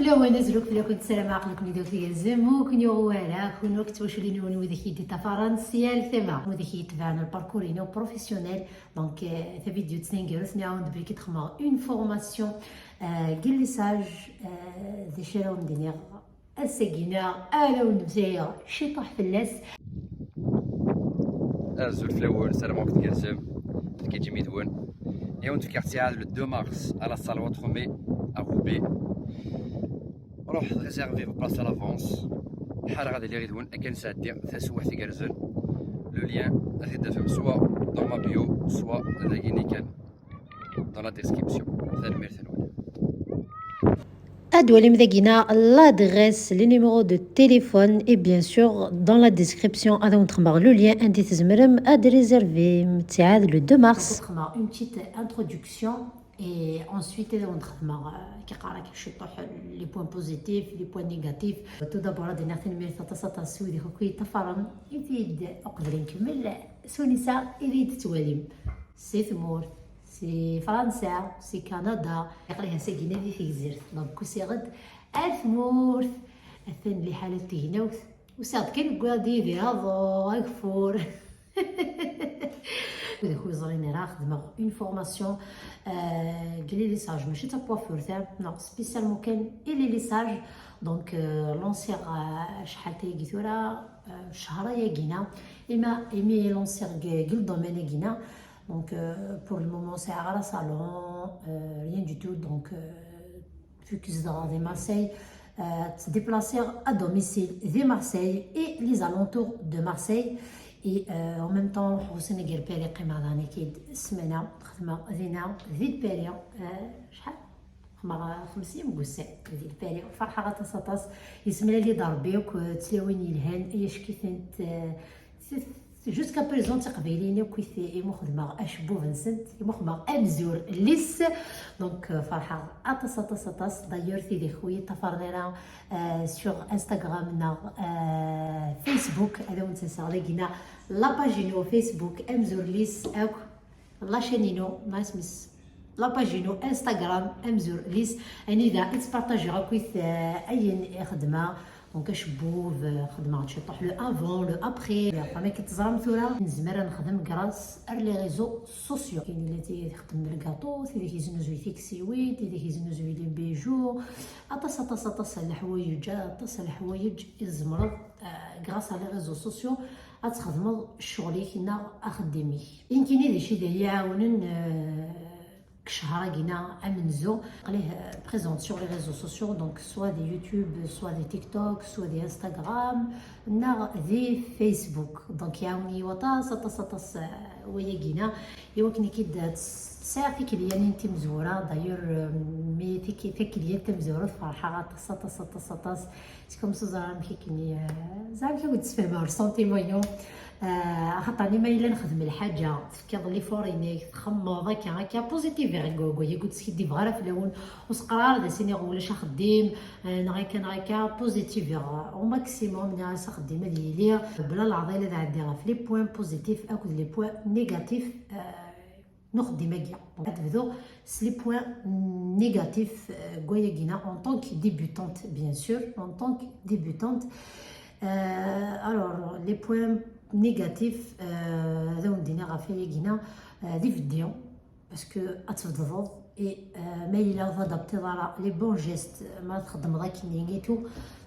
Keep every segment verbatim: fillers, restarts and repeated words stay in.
Lawan azul akk fell-akent, ssarameɣ aql-iken-id akk tgerrzem, ur ken-yuɣ wara, kunwi akk d twaculin-nwen widak i d-iṭṭafaren si yal tama, widak i d-itebɛen lparkur-inu professionnel. Donc, euh, tavidyut taneggarut-nni ad awen-d-briket xedmeɣ une formation, euh, deg lisage, euh, d acu ara awen-d-iniɣ ass-agi-nneɣ, ara awen-d-mmeslayeɣ ciṭuḥ fell-as. Azul fell-awen, ssarameɣ akk tgerrzem, tgeǧǧem yid-wen. Et on tefkiɣ ttiɛad le deux mars à la salle Outre-Mer à Roubaix. Ruḥ réserver vos places à l'avance. Ḥareɣ ad iliɣ yid-wen akken sɛeddiɣ taswiɛt igerrzen. Le lien ad t-id-tafem soit dans ma bio, soit dagini kan dans la description. Tanemmirt-nwen. Ad twalim dagina l'adresse, les numéros de téléphone et bien sûr dans la description ad awen-d-xedmeɣ le lien anda tzemrem ad réservem. Ttiɛad le deux mars. Ad xedmeɣ une petite introduction et ensuite ad awen-d-xedmeɣ, euh, kif qqaren ciṭuḥ les points positifs, les points négatifs. Tout d'abord ad d-iniɣ tanemmirt aṭas aṭas i wid akk i yi-ṭṭafaren, i t-id uqbel ad nkemmel s wanisa i yi-d-tettwalim. Si tmurt, si Fransa, si Kanada, aql-i ass-agi-nni di Tegzirt. Donc usiɣ-d ar tmurt, atan liḥala n tegnawt. Usiɣ-d kan wwiɣ-d yid-i aḍu, ageffur. Wid akk ur yeẓrin ara, xedmeɣ une formation, euh, deg les lissages, mačči d takuafurt, hein, non, spécialement kan i les lissages. Donc, euh, lansiɣ, euh, acḥal tayagi tura, euh, ccher-ayagi-nni, imi, imi lansiɣ deg, deg le domaine-agi-nni. Donc, euh, pour le moment, sɛiɣ ara salon, euh, rien du tout. Donc, euh, vu que zedɣeɣ di Marseille, euh, ttdiplaṣiɣ à domicile di Marseille et les alentours de Marseille. Et, euh, en même temps, ruḥeɣ ussan-agi ar Paris, qqimeɣ daɣen-ik-id ssmana, xedmeɣ dinna, di Paris, euh, acḥal? Xedmeɣ xemsa ayyam deg wussan di Paris. Ferḥeɣ aṭas aṭas. Yessemlal-iyi-d Rebbi akk, euh, d tlawin yelhan, ay acek-itent, euh, Jusqu'à présent, tiqbayliyin akk i t-, imu xedmeɣ acebbub-nsent, imu xedmeɣ amzur-is. Donc, euh, ferḥeɣ aṭas, aṭas, aṭas. D'ailleurs, tidak ur yi-ṭṭafaren ara, euh, sur Instagram neɣ, euh, Facebook, ad awen-tt-aseɣ dagina la page-inu Facebook, amzur-is akk, la chaîne-inu, nice miss. La page-inu Instagram, amzur-is, anida i ttpartajiɣ akkit, euh, ayen i xedmeɣ. Donc, acebbub, euh, xedmeɣ ciṭuḥ le avant, le après. Enfin, akken teẓram tura, nezmer ad nexdem grâce ar les réseaux sociaux. Ayen illa tid i txeddem lgaṭu, tid i yeznuzuy tiksiwin, tid i yeznuzuy les bijoux. Aṭas, aṭas, aṭas n leḥwayeǧ, aṭas n leḥwayeǧ i tzemreḍ, euh, grâce à les réseaux sociaux, ad txedmeḍ ccɣel-ik neɣ axeddim-ik. Nekkini d acu i d iyi-iɛawnen, euh, deg ccehṛ-agi-nni amenzu, aql-i, euh, présente sur les réseaux sociaux, donc soit di YouTube, soit di TikTok, soit di Instagram, neɣ di Facebook. Donc, iɛawen-iyi waṭas, aṭas, aṭas, euh, wayagi-nni, i wakken i k-id-, sɛiɣ tikelyanin timezwura. D'ailleurs, euh, mi tik-, takelyan tamezwarut, ferḥeɣ aṭas, aṭas, aṭas, aṭas. C'est comme ça, ẓriɣ amek akken i, euh, ẓriɣ amek i wen-d-sfehmeɣ le sentiment-inu. Euh, axaṭer ma yella nexdem lḥaǧa, tefkiḍ l'effort-inek, txemmeḍ akka, akka, positif, yak ur skiddibeɣ ara fell-awen, ur s-qqareɣ ara d as-iniɣ ulac axeddim, euh, neɣ akka, neɣ akka, positif, au maximum, nniɣ-as axeddim ad yili, bla leɛḍil ad ɛeddiɣ ɣef les points positifs akked les points négatifs, euh, n uxeddim-agi. Donc, ad bduɣ s les points négatifs, euh, n wayagi-nni, en tant que débutante, bien sûr, en tant que débutante. Euh, alors, les points négatifs, euh, ad awen-d-iniɣ ɣef wayagi-nni, euh, d ibeddi, parce que ad tbeddeḍ, et, euh, ma yella ur tadaptiḍ ara les bons gestes, ma txeddmeḍ akken et tout,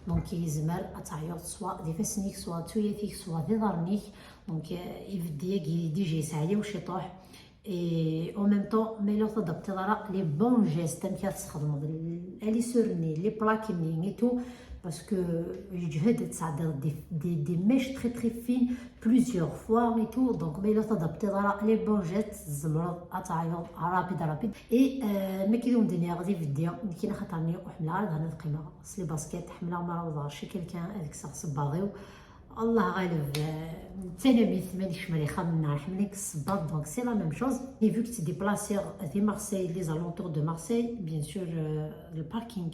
donc yezmer ad teɛyuḍ soit d ifassen-ik, soit d tuyat-ik, soit d iḍarren-ik. Donc, euh, ibeddi-agi déjà yesɛa yiwen ciṭuḥ. Et en même temps, ma yella ur tadaptiḍ ara les bons gestes, amek ara tesxedmeḍ alisur-nni, les plaques-nni et tout, parce que yeǧhed ad tesɛeddiḍ des, des, des mèches très, très fines plusieurs fois et tout. Donc, ma yella ur tadaptiḍ ara les bons gestes, tzemreḍ ad teɛyuḍ rapide, rapide. Et, euh, ma akken i wen-d-nniɣ d ibeddi, nekkini axaṭer-nni ur ḥemmleɣ ara daɣen ad qqimeɣ s les baskets, ḥemmleɣ mi ara awḍeɣ chez quelqu'un ad kkseɣ sebbaḍ-iw. Allah ɣaleb, euh, d tanamit ma nekcem ar ixxamen-nneɣ, ḥemmlen-k ssebbaḍ, donc c'est la même chose. Et vu que ttdiplaṣiɣ di Marseille, les alentours de Marseille, bien sûr, euh, le parking.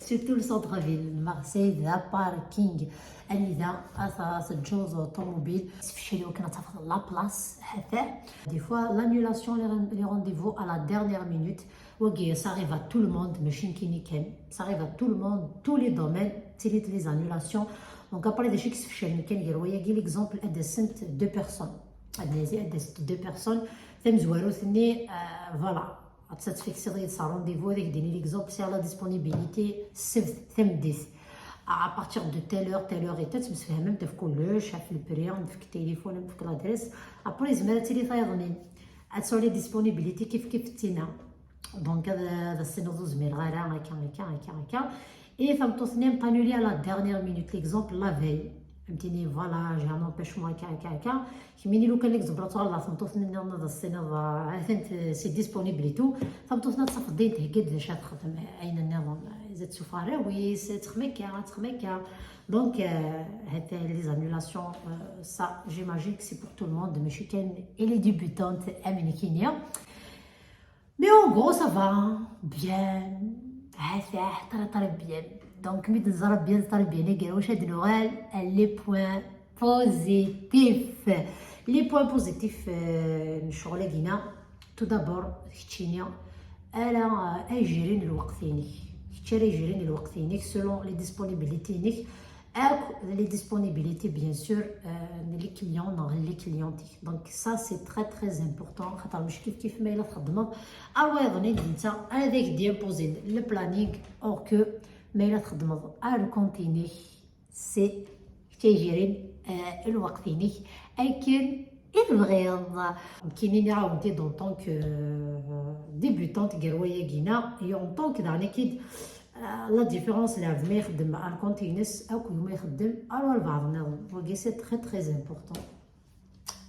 Surtout le centre-ville de Marseille, d aparking. Anida ara teǧǧuḍ ṭumubil, tfecleḍ akken ad tafeḍ la place, ḥader. Des fois, l'annulation, les ren-, les rendez-vous à la dernière minute. Wagi, ça arrive à tout le monde, mačči nekkini kan. Ça arrive à tout le monde, tous les domaines, ttili-d les annulations. Donc après, d acu i yesfeclen kan gar wayagi, l'exemple, ad d-asent deux personnes. Ad d-nadi, ad d-asent deux personnes. Tamezwarut-nni, euh, voilà. Ad tt-tfiksiḍ yid-s rendez-vous, ad ak-d-ini l'exemple, sɛiɣ la disponibilité ssebt tameddit. À partir de telle heure, telle heure et telle, temsefhamemt ɣef kullec, ɣef le prix, nefk téléphone, nefk l'adresse. Après, yezmer ad tili tayeḍnin. Ad tesɛu la disponibilité kif kif d tinna. Donc, ad, ad as-tiniḍ ur zmireɣ ara, akka, akka, akka, akka. Et tameṭṭut-nni, ad t'annuler à la dernière minute. L'exemple, la veille. Ad m-tini, voilà, j'ai un empêchement, akka, akka, akka. Kemmini lukan, l'exemple, ad tuɣaleḍ ɣer tmeṭṭut-nni nniḍen, ad as-tiniḍ, ah, atan t-, c'est disponible et tout. Tameṭṭut-nni ad tafeḍ dayen thegga-d d acu ad texdem, ayen nniḍen. Ad tessufeɣ arraw-is, ad texdem akka, ad texdem akka. Donc, euh, ha-t-a les annulations, euh, ça, j'imagine que c'est pour tout le monde, mačči kan i les débutantes am nekkini. Mais en gros, ça va, hein, bien. Ha-t-a, très, très bien. Donc, mi d-neẓra bien, très bien, agi, wac ad nuɣal, les points positifs. Les points positifs, euh, n ccɣel-agi-na, tout d'abord, keččini, ara, euh, ay gérer lweqt-inek. Kečč ara ay gérer lweqt-inek selon les disponibilités-inek. Akk les disponibilités, bien sûr, euh, n les clients neɣ les clientes. Donc ça, c'est très, très important. Xaṭer mačči kif kif ma yella txeddmeḍ ar wayeḍ nni d netta ad ak-d-imposer le planning, or que ma yella txeddmeḍ ar le compte-inek, c'est kečč ay gérer, euh, lweqt-inek akken i tebɣiḍ. Nekkini nniɣ-awen-t-id en tant que, euh, débutante gar wayagi-na, et en tant que daɣen akid, euh, la différence lɛebd ma ixeddem ar le compte-ines akk ma ixeddem ar walbeɛḍ nniḍen. Wagi, c'est très, très important.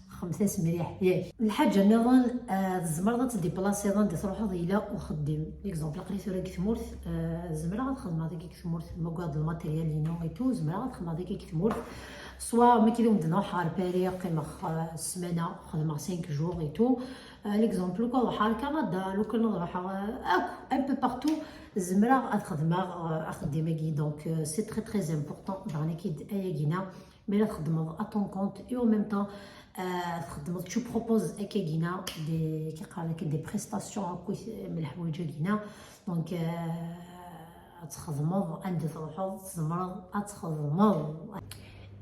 Xemmet-as mliḥ, yak. Lḥaǧa nniḍen, euh, tzemreḍ ad tdiplasiḍ anda truḥeḍ yella uxeddim. L'exemple, aql-i tura deg tmurt, euh, zemreɣ ad xedmeɣ dagi deg tmurt, ma ugadeɣ lmatéryal-inu et tout, zemreɣ ad xedmeɣ dagi deg tmurt. Soit mi kidi wen-d-nruḥ ɣer Paris, qqimeɣ, euh, ssmana, xedmeɣ cinq jours et tout. Euh, l'exemple, lukan ad ruḥeɣ ɣer Canada, lukan ad ruḥeɣ, euh, akk, un peu partout, zemreɣ ad xedmeɣ, euh, axeddim-agi. Donc, euh, c'est très, très important. Daɣen akid ayagi-na, ma yella txeddmeḍ à ton compte et en même temps, euh, txeddmeḍ, tu proposes akkagina des, kif qqaren akka, des prestations akkit am leḥwayeǧ-agina. Donc, euh, ad txedmeḍ anda truḥeḍ, tzemreḍ ad txedmeḍ.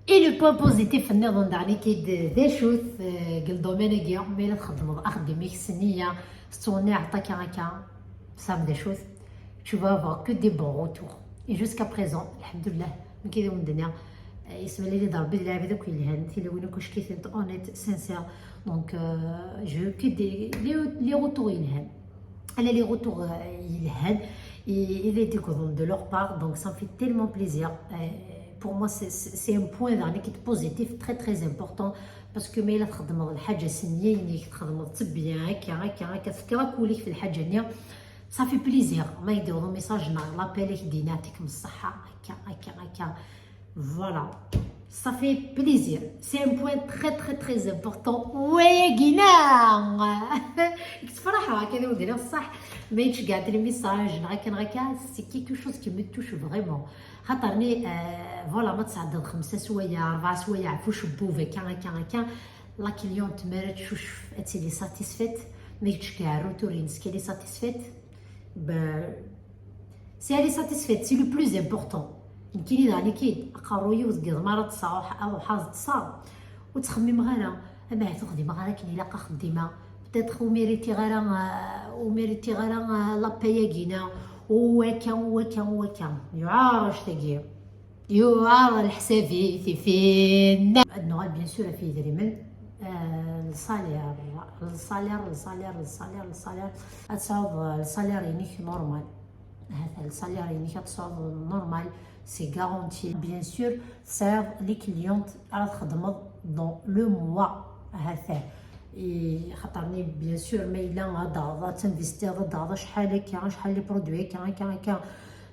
Et le point positif nniḍen daɣen akid d acu-t, euh, deg le domaine-agi, ma yella txeddmeḍ axeddim-ik s nniya, tettwenniɛeḍ akka akka, tesɛiḍ d acu-t, tu vas avoir que des bons retours. Et jusqu'à présent, lḥemdullah, nekk d wen-d-nniɣ, euh, yesmel-iyi-d Rebbi d lɛibad akk yelhan, tilawin akk ackitent, honnête, sincère. Donc, euh, j'ai eu que des, les, les retours yelhan. Ala les retours, euh, yelhan, et, et les découvrants de leur part, donc ça me fait tellement plaisir. Euh, pour moi, c'est, c'est c'est un point daɣen akid positif, très, très important, parce que ma yella txedmeḍ lḥaǧa s nniya-inek, txedmeḍ-tt bien, akka, akka, akka, tefkiḍ akk ul-ik fi lḥaǧa-nni, ça fait plaisir. Ma yella d-yewweḍ message neɣ l'appel, ak-d-ini yeɛṭikem ṣṣeḥḥa, akka, akka, akka. Voilà. Ça fait plaisir. C'est un point très, très, très important. Wayagi-na. Tefraḥeḍ akka, d awezlan ṣṣeḥ. Ma yettceggiɛ-d les messages, neɣ akka, neɣ akka, c'est quelque chose qui me touche vraiment. Xaṭer-nni, euh, voilà, ma tesɛeddaḍ xemsa swayeɛ, rebɛa swayeɛ ɣef ucebbub, akka, akka, akka, la cliente, mi ara tcucef, ad tili satisfaite. Ma yettceggiɛ retour-ines, qu'elle est satisfaite. Bah, si elle est satisfaite, c'est le plus important. Nekkini daɣen akid, aqerruy-iw deg yiḍ mi ara ṭṭseɣ, ad ruḥeɣ ad ṭṭseɣ, ur ttxemmimeɣ ara, ama ahat ur xdimeɣ ara akken ilaq axeddim-a. Peut-être ur méritiɣ ara, euh, ur méritiɣ ara, euh, la paye-agi-na, u wakka, u wakka, u wakka. Yuɛer annect-agi. Yuɛer leḥsab-is tifin. Ad nuɣal, bien sûr, ɣef yidrimen. Euh, le salaire, le salaire, le salaire, le salaire, le salaire. Ad tesɛuḍ, euh, le salaire-inek normal. Ahat le salaire-inek ad tesɛuḍ normal, c'est garanti. Bien sûr, tesɛiḍ les clientes ara txedmeḍ dans le mois. Ahat. Et xaṭer-nni, bien sûr, ma yella ad d-taɣeḍ, ad tinvestiḍ, ad d-taɣeḍ acḥal akka, acḥal les produits akka, akka, akka.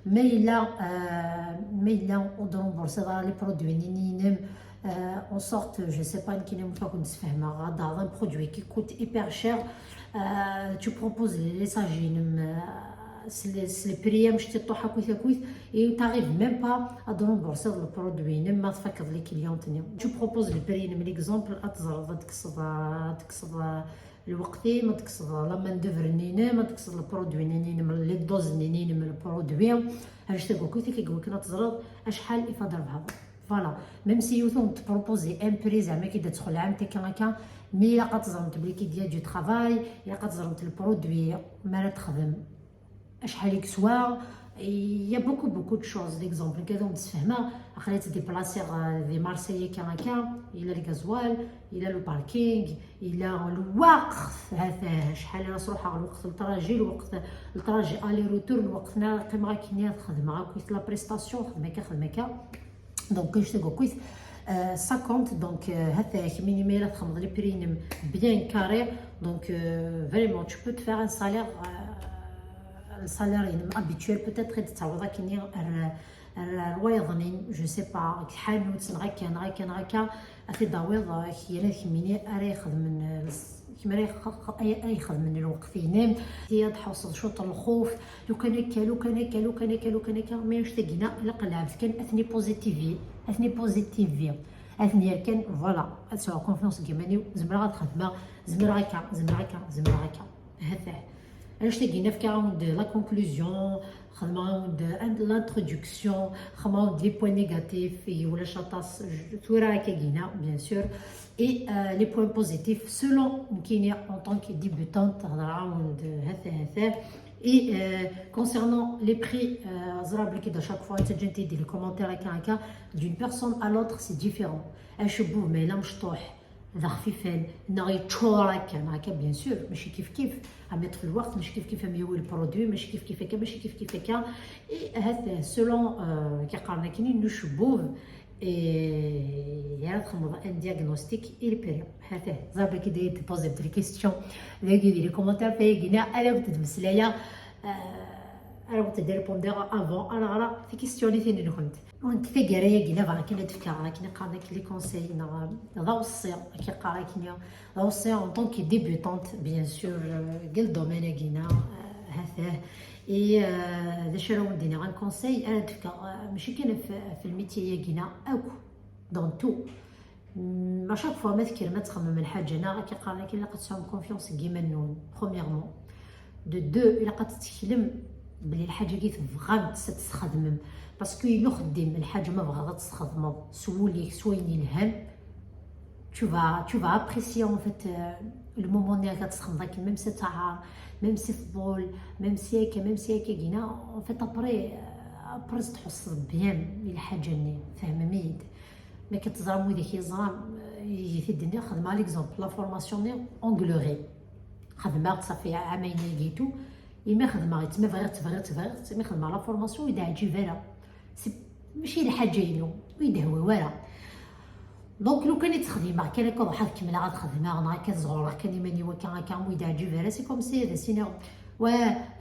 Ma yella, euh, ma yella ur d-remboursiḍ ara les produits-nni-inem, euh, en sorte, je sais pas, nekkini amek ad ken-d-sfehmeɣ, ad d-taɣeḍ un produit qui coûte hyper cher, euh, tu proposes les messages-inem, euh, s le, s le prix amecṭuḥ akkit akkit, et t'arrives même pas ad d-remboursiḍ le produit-inem ma tfakeḍ les clientes-nni. Tu proposes le prix-inem, l'exemple, ad teẓreḍ, ad tekkseḍ, ad tekkseḍ, Lweqt-im ad tekkseḍ la main d'œuvre-nni-inem, ad tekkseḍ le produit-nni-inem, les doses-nni-inem, le produit. Anect-a akk i k-iwakken ad teẓreḍ acḥal i fad rebḥeḍ. Voilà. Même si yiwet ur tproposi un prix, zeɛma ki d-txelɛemt akka akka, mais ilaq ad teẓremt belli ki d-, y a du travail, ilaq ad teẓremt le produit mi ara texdem. Acḥal i yeswa? Il y a beaucoup, beaucoup de choses. D'exemple, nekk ad awen-d-sfehmeɣ, aql-i ttdiplasiɣ, euh, di Marseille akka akka, yella lgazwal, yella le parking, yella lweqt, ha-t-ah, acḥal ara sruḥeɣ lweqt n le trajet, lweqt n le trajet aller-retour, lweqt n ara qqimeɣ akkenni ad xedmeɣ akkit la prestation, xedmeɣ akka, xedmeɣ akka. Donc, je te dis, euh, ça compte. Donc, euh, ha-t-ah, kemmini ma yella txedmeḍ les prix-inem bien carré. Donc, euh, vraiment, tu peux te faire un salaire, euh, un salaire habituel, peut-être, ad tettaweḍ akkenni ar, ar, ar wayeḍ-nni, je sais pas, deg tḥanut, neɣ akka, neɣ akka, neɣ akka, ad t-id-tawiḍ, euh, kemmini ara ixedmen, euh, kemm ara ix-, ay, ay ixedmen lweqt-inem, ti ad tḥewṣeḍ cwiṭ n lxuf, lukan akka, lukan akka, lukan akka, lukan akka, mais anect-agi-nni, ilaq lɛebd kan ad ten-ipozitivi, ad ten-ipozitivi, ad ten-yerr kan, voilà, ad sɛuɣ confiance deg yiman-iw, zemreɣ ad xedmeɣ, zemreɣ akka, zemreɣ akka, zemreɣ akka. Ha-t-ah. Anect-agi-nni, fkiɣ-awen-d la conclusion, xedmeɣ-awen-d l'introduction, xedmeɣ-awen-d les points négatifs, i ulac aṭas, j-, tura akka-agi-nni, bien sûr. Et, euh, les points positifs, selon nekkini en tant que débutante, hedreɣ-awen-d ha-t-ah, ha-t-ah. Et, euh, concernant les prix, euh, ẓriɣ belli à chaque fois ttaǧǧant-iyi-d les commentaires akka, akka, d'une personne à l'autre, c'est différent. Acebbub ma yella mecṭuḥ, d axfifan, neɣ yeččur akka, neɣ akka, bien sûr, mačči kif kif, am yeṭṭef lweqt, mačči kif kif am yawi le produit, mačči kif kif akka, mačči kif kif akka. Et ha-t-ah, selon, euh, ki qqaren akkenni, n ucebbub, et ara txedmeḍ un diagnostic i le prix. Ha-t-ah, ẓriɣ belli ad d-tpoziḍ les questions dagi di les commentaires, tayagi-nni ara awen-d-mmeslayeɣ, euh, ara awen-d-répondiɣ avant, ara ɣreɣ tikwestiyun-nni-nkent. Donc, taggara-agi-nni, bɣiɣ kan ad d-fkeɣ akken i qqaren akk les conseils, neɣ d aweṣṣi, akka qqar akkenni, d aweṣṣi en tant que débutante, bien sûr, euh, deg le domaine-agi-nni, euh, ha-t-ah. Et, euh, d acu ara awen-d-iniɣ, un conseil ara d-fkeɣ, euh, mačči kan ɣef, ɣef le métier-agi-nni akk, dans tout. Mm, à chaque fois ma tekkrem ad txemmem lḥaǧa, neɣ akka qqaren akkenni, ilaq ad tesɛum confiance deg yiman-nwen, premièrement. De deux, ilaq ad tetteklem belli lḥaǧa-agi tebɣam ad tt-txedmem. Parce que yella uxeddim, lḥaǧa ma tebɣiḍ ad tt-txedmeḍ s wul-ik, s wayen yelhan, tu vas, tu vas apprécier, en fait, euh, le moment-nni ara tt-txedmeḍ akken, même si teɛɛer, même si tḍul, même si akka, même si akka, gina, en fait, après, euh, après ad tḥusseḍ bien i lḥaǧa-nni, tfehmem-iyi-d. Ma akka teẓram widak yeẓran, euh, ihi t-id-nniɣ, xedmeɣ l'exemple, la formation-nni anglerie. Xedmeɣ-tt, ça fait ɛamayen-agi et tout. Imi xedmeɣ-tt, ma bɣiɣ-tt, bɣiɣ-tt, bɣiɣ-tt, imi xedmeɣ la formation, ur yi-d-teɛǧib ara. C'est, mačči d lḥaǧa-inu, ur yi-d-tehwi ara. Donc, lukan i tt-xdimeɣ kan akka, ruḥ ad kemmleɣ ad xedmeɣ, neɣ akka ad ẓɣureɣ kan iman-iw akka, akka, ur yi-d-teɛǧib ara, c'est comme si ad as-iniɣ, wa,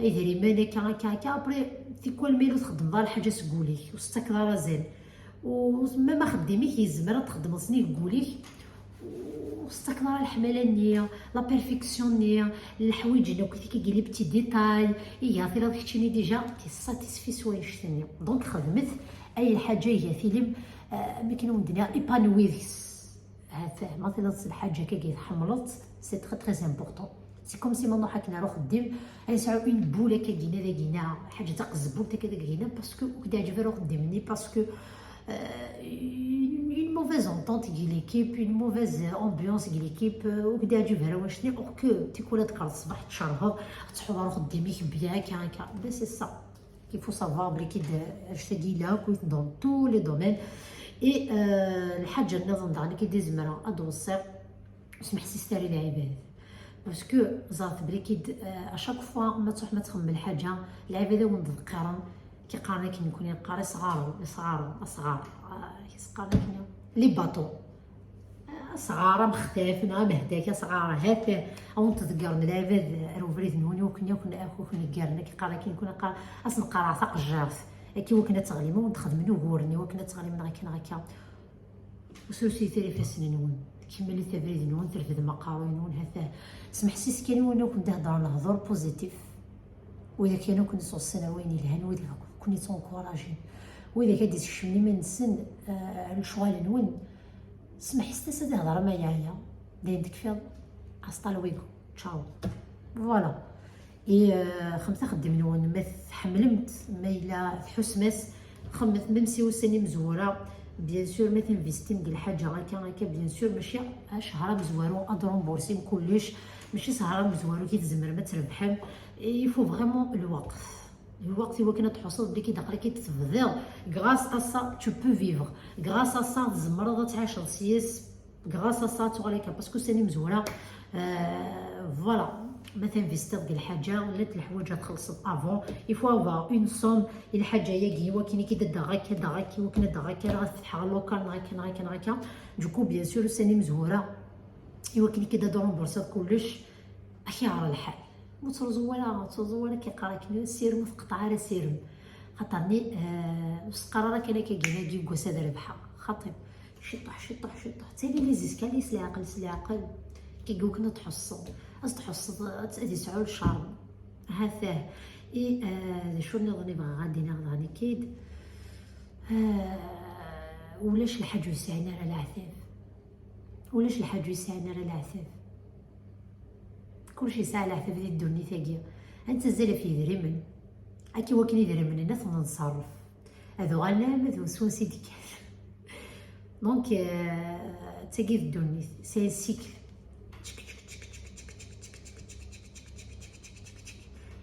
idrimen, akka, akka, akka, après, tikwal ma yella ur txeddmeḍ ara lḥaǧa seg wul-ik, ur s-tettakeḍ ara azal. U même axeddim-ik yezmer ad txedmeḍ s nnig wul-ik, ur s-tettakeḍ ara leḥmala-nni, la perfection-nni, leḥwayeǧ-nni akk, tigi, les petits détails, ihi tiliḍ keččini déjà t'es satisfait s wannect-nni. Donc xedmet ay lḥaǧa, ihi tilim, euh, mi akken wen-d-nniɣ, épanoui deg-s. Ha-t-ah, ma tiliḍ s lḥaǧa akka i tḥemmleḍ, c'est très, très important. C'est comme si ma nruḥ akken ar uxeddim, ad nesɛu une boule akka gina dagina, ḥaǧa taqezbult akka dagina, parce que ur k-d-iɛǧib ara uxeddim-nni, parce que, euh, une, une mauvaise entente deg l'équipe, une mauvaise ambiance deg l'équipe, euh, ur k-d-iɛǧib ara wannect-nni, or que tikwal ad d-tekkreḍ ṣṣbeḥ tcerheḍ, ad tḥuḍ ar uxeddim-ik bien akka, akka. Ben, c'est ça. Il faut savoir belli ki d-, anect-agi yella akk dans tous les domaines. Et, euh, lḥaǧa nniḍen daɣen i k-id-izemreɣ ad d-weṣṣiɣ, ur smeḥsiset ara i lɛibad. Parce que ẓret belli ki d-, euh, à chaque fois ma tṛuḥem ad txemmem lḥaǧa, lɛibad a wen-d-qqaren, ki qqaren akken, nekkni neqqar isɣaren, isɣaren, asɣar, euh, ki s-qqaren akken, les bâtons. Asɣar amextaf neɣ amehdak, asɣar, ha-t-ah, a wen-t-ḍeggren lɛibad ar ubrid-nwen, i wakken, i wakken, i wakken ggaren, akka qqar, akken, akken qqar, ad sen-qqareɣ taqejjirt, akka i wakken ad teɣlim, a wen-d-xedmen uguren, i wakken ad teɣlim, neɣ akka, neɣ akka. Ur srusuy ara ifassen-nwen, kemmlet abrid-nwen, trefdem aqerruy-nwen, ha-t-ah. Smeḥsis kan i win akk n-d-heddren lehdur positif, widak kan akk n-sussen ar wayen yelhan, widak akk ken-yettunkurajin, widak ad d-isekcmen iman-nsen, eh, ar lecɣal-nwen. Smeḥ-as-as ad ihder ama yeɛya, dayen tekfiḍ, hasta luego. Ciao. Voilà. Et euh, xemt axeddim-nwen, ma tḥemmlem-t, ma yella tḥusmem-as, xemt, même si ussan imezwura, bien sûr, ma tinvestim deg lḥaǧa akka, akka, bien sûr, mačči acḥal amezwaru ad remboursim kullec, mačči acḥal amezwaru i tzemrem ad trebḥem. Il faut vraiment lweqt. Lweqt i wakken ad tḥusseḍ belli aql-ik tebdiḍ. Grâce à ça, tu peux vivre. Grâce à ça, tzemreḍ ad tɛiceḍ s-yes. Grâce à ça, tuɣal akka. Parce que ussan imezwura, euh, voilà, ma tinvestiḍ deg lḥaǧa, llant leḥwayeǧ ad txellṣeḍ avant. Il faut avoir une somme, i lḥaǧa-agi, i wakken i k-id-addeɣ akka, addeɣ akka, i wakken addeɣ akka, ad fetḥeɣ local, neɣ akka, neɣ akka, neɣ akka. Du coup, bien sûr, ussan imezwura, i wakken i k-id-ad remboursiḍ kullec, ad k-yeɛreḍ lḥal. Ur ttruẓu ara, ur ttruẓu ara, k-iqqar akken, sirem, ur tqeṭṭeɛ ara sirem. Xaṭer-nni, euh, ur s-qqar ara kan akka gin-agi deg wass ad rebḥeɣ. Xaṭi, ciṭuḥ, ciṭuḥ, ciṭuḥ. Ttali les escaliers s leɛqel, s leɛqel. Kagi wakken ad tḥusseḍ. Ad tḥusseḍ, ad, ad yesɛu lcharme. Ha-t-ah. I, euh, d acu nniḍen i bɣiɣ ad d-iniɣ daɣen akka-d? Euh, ulac lḥaǧ ur yesɛin ara leɛtab. Ulac lḥaǧ ur yesɛin ara leɛtab. Kullec yesɛa leɛtab di ddunit-agi. Ad nettazzal ɣef yedrimen. Akka i wakken idrimen-nni ad ten-nṣerref. Ad uɣalen arma d s wansi d-kkan. Donc, euh, d tagi d ddunit. C'est un cycle.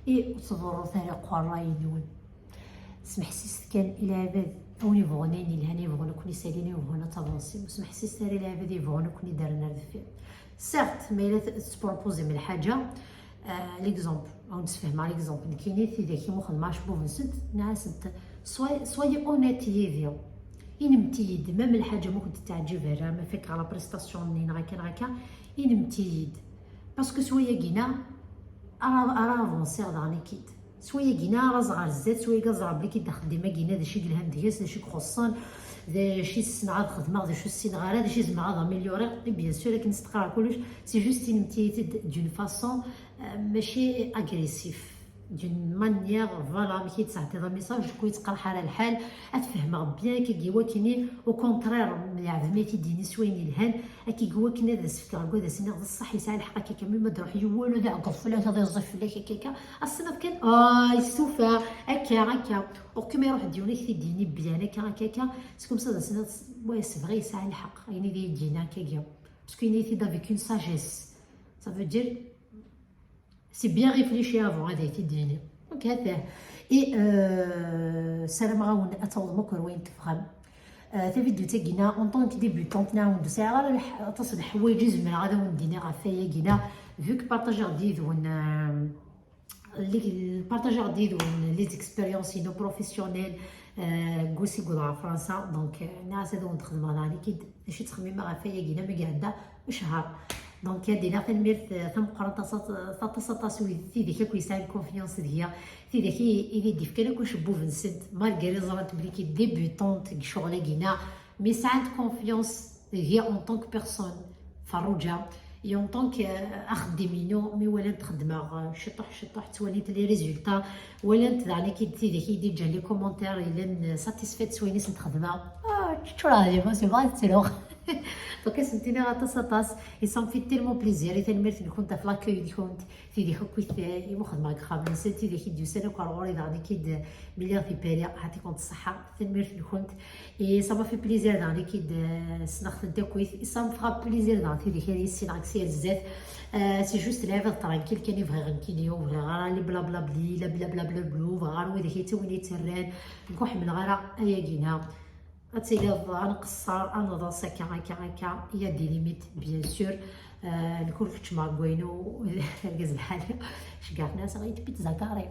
I ur ttḍurrut ara aqerray-nwen. Smeḥsiset kan i lɛibad, a win yebɣun ayen yelhan, yebɣun ad ken-isalin, yebɣun ad tavansim. Ur smeḥsiset ara i lɛibad yebɣun ad ken-id-rren ar deffir. Certes, ma yella t-, tettpropozim lḥaǧa, euh, l'exemple, ad wen-d-sfehmeɣ l'exemple. Nekkini, tidak i muxedmeɣ acebbub-nsent, nniɣ-asent, soyez, soyez honnête yid-i. Inimt-iyi-d, même lḥaǧa ma kent-teɛǧib ara, ma fakeɣ la prestation-nni, neɣ akka, neɣ akka, inimt-iyi-d. Parce que s wayagi-na, ara, ara avansiɣ daɣen-ik-id. S wayagi-na ara ẓreɣ ar zdat, s wayagi ara ẓreɣ belli k-id axeddim-agi-na d acu i yelhan deg-s, d acu i ixuṣṣen, d acu i ssneɣ ad xedmeɣ, d acu ur ssineɣ ara, d acu i zemreɣ ad améliorer. Et bien sûr, akken s-d-qqareɣ kullec, c'est juste inimt-iyi-t-id d'une façon, euh, mačči agressif, d'une manière, voilà, amek i d-tesɛeddiḍ amessage, ur yettqerḥ ara lḥal, ad t-fehmeɣ bien, kagi wakken, au contraire, yeɛdem-it-id-ini s wayen yelhan, Akka i iwakken ad as-fkeɣ deg ad as-iniɣ d ṣṣeḥ, yesɛa lḥeqq, akka kan, mi ma d-ruḥ yiwen ad iɛeggeḍ fell-ak, ad iẓẓif fell-ak, akka, akka, ad tessneḍ kan, ah, yestufa, akka, akka. Uqim iruḥ-d yiwen ad ak-t-id-yini blan, akka, akka, akka, c'est comme ça ad as-tiniḍ, ouais, c'est vrai, yesɛa lḥeqq, ayen i d-iyi-d-yenna, akka, akka. Parce que yenna-yi-t-id avec une sagesse. Ça veut dire, c'est bien réfléchi avant ad ak-t-id-yini. Donc, ha-t-ah. Et, euh, ssarameɣ-awen ad tawḍem akk ar wayen tebɣam. Euh, tavidyut-agi-na, en tant que débutante, neɣ ur sɛiɣ ara lḥ-, aṭas n leḥwayeǧ i zemreɣ ad awen-d-iniɣ ɣef wayagi-na, vu que partageɣ-d yid-wen, euh, les, partageɣ-d yid-wen les expériences-inu professionnelles, euh, deg usiweḍ ɣer Fransa. Donc, euh, nniɣ-as ad awen-d-xedmeɣ daɣen-ik-id d acu i ttxemmimeɣ ɣef wayagi-na mi iɛedda ccher. Donc, ad d-iniɣ tanemmirt, eh, tameqqrant aṭas, aṭas, aṭas i wid, tidak akk yesɛan confiance deg-i, tidak i, i d-ifkan akk acebbub-nsent, malgré ẓrant belli nekk d débutante deg ccɣel-agi-na, mi sɛant confiance deg-i en tant que personne, Ferruǧa, et en tant que, eh, axeddim-inu, mi walant xeddmeɣ, eh, ciṭuḥ, ciṭuḥ, ttwalint les résultats, walant daɣen-ik-id tidak i d-iǧǧan les commentaires, yellan, eh, satisfaites s wayen i sent-xedmeɣ. Ah, ččureɣ d emotions, bɣiɣ ad ttruɣ. Donc, ad sent-iniɣ aṭas, aṭas. Et ça me fait tellement plaisir. Et tanemmirt-nkent ɣef l'accueil-nkent. Tidak akk i t-, i ma xedmeɣ deg uxxam-nsent, tidak i d-yusan akk ar ɣur-i daɣen-ik-id mi lliɣ di Paris. Ɛṭikum ṣṣeḥḥa. Tanemmirt-nkent. Et ça m'a fait plaisir daɣen-ik-id, euh, ssneɣ-tent akkit. Et ça me fera plaisir daɣen tidak ad issineɣ deg-s ar zdat. Euh, c'est juste lɛibad tranquille kan i bɣiɣ nekkini, ur bɣiɣ ara les blablabli, la blablabla, ur bɣiɣ ara widak yettawin yetterran. Nekk ur ḥemmleɣ ara ayagi-na. Ad tiliḍ ad nqeṣṣer, ad neḍs akka, akka, akka, il y a des limites, bien sûr. Euh, nekk ur keččmeɣ deg wayen u-, argaz lḥali, ceggeɣ-t-nni-as ɣer pizza carré.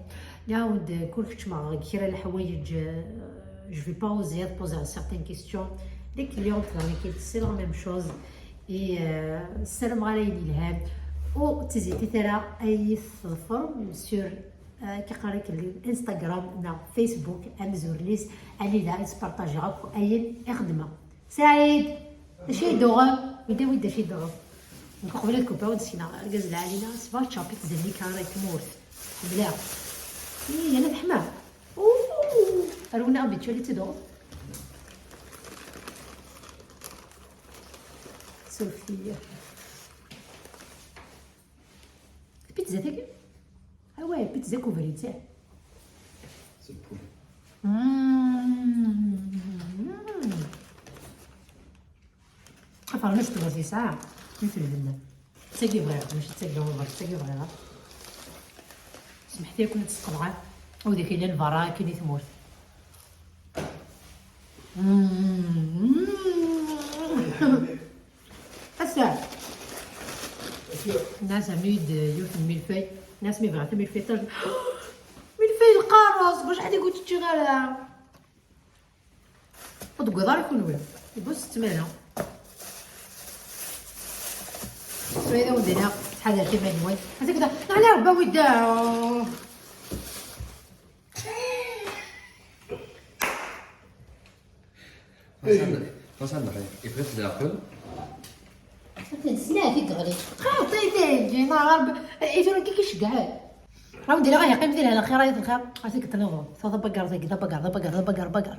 Nniɣ-awen-d, nekk ur keččmeɣ deg kra n leḥwayeǧ, euh, je vais pas oser poser certaines questions. Les clientes, c'est la même chose. Et, euh, ssarameɣ-awen ayen yelhan. Ur ttezzitit ara ad iyi-tḍefrem sur Euh, kif qqaren-ak, Instagram neɣ Facebook, amzur-is, anida i spartajeɣ akk ayen i xeddmeɣ. Saɛid, d acu i d-tuɣem? Wid, wid, d acu i d-tuɣem? Nekk qbel ad kupaw ad d-sekneɣ argaz lɛali-nni, sbeɛ ččapit zenni kara i tmurt. Bla. Ih, yella teḥma. Ouh, rewna abituel i tt-id-tuɣem. Suref-iyi. Tagi? Awa, pizza kubri, tiens. C'est le poulet. Afermec tmurt yesɛa mi t-lbenna. D tagi bɣiɣ, mačči d tagi ɣur-ɣer, d tagi bɣiɣ. Smeḥt-iyi kan ad tt-sqeḍɛeɣ. Wid i yellan berra akin i tmurt. Ass-a, nɛas ɛemmi-d yiwet n milfay. Nɛas mi bɣiɣ tamilfayt, milfay lqaṛes, deg wacḥal i ur tt-ččiɣ ara. Ur d-tewwiḍ ara kunwi. Deg wass ttmala. Tura d awendin-a, ttḥadaret iman-nwen. Ata kda, neɛna Rebbi awi-d. Ɣas ad nɣiɣ, iffeɣ-it leɛqel. Smaɛt i yeɣli. Xaṭi, taydi, neɣ Rebbi. I tura kiki cegɛen. Awendin-a ɣa yeqqim di lehna xir, ayat lxir. Ata kda niḍen. Taḍa bagar, tagi, d abagar, d abagar, d abagar, bagar.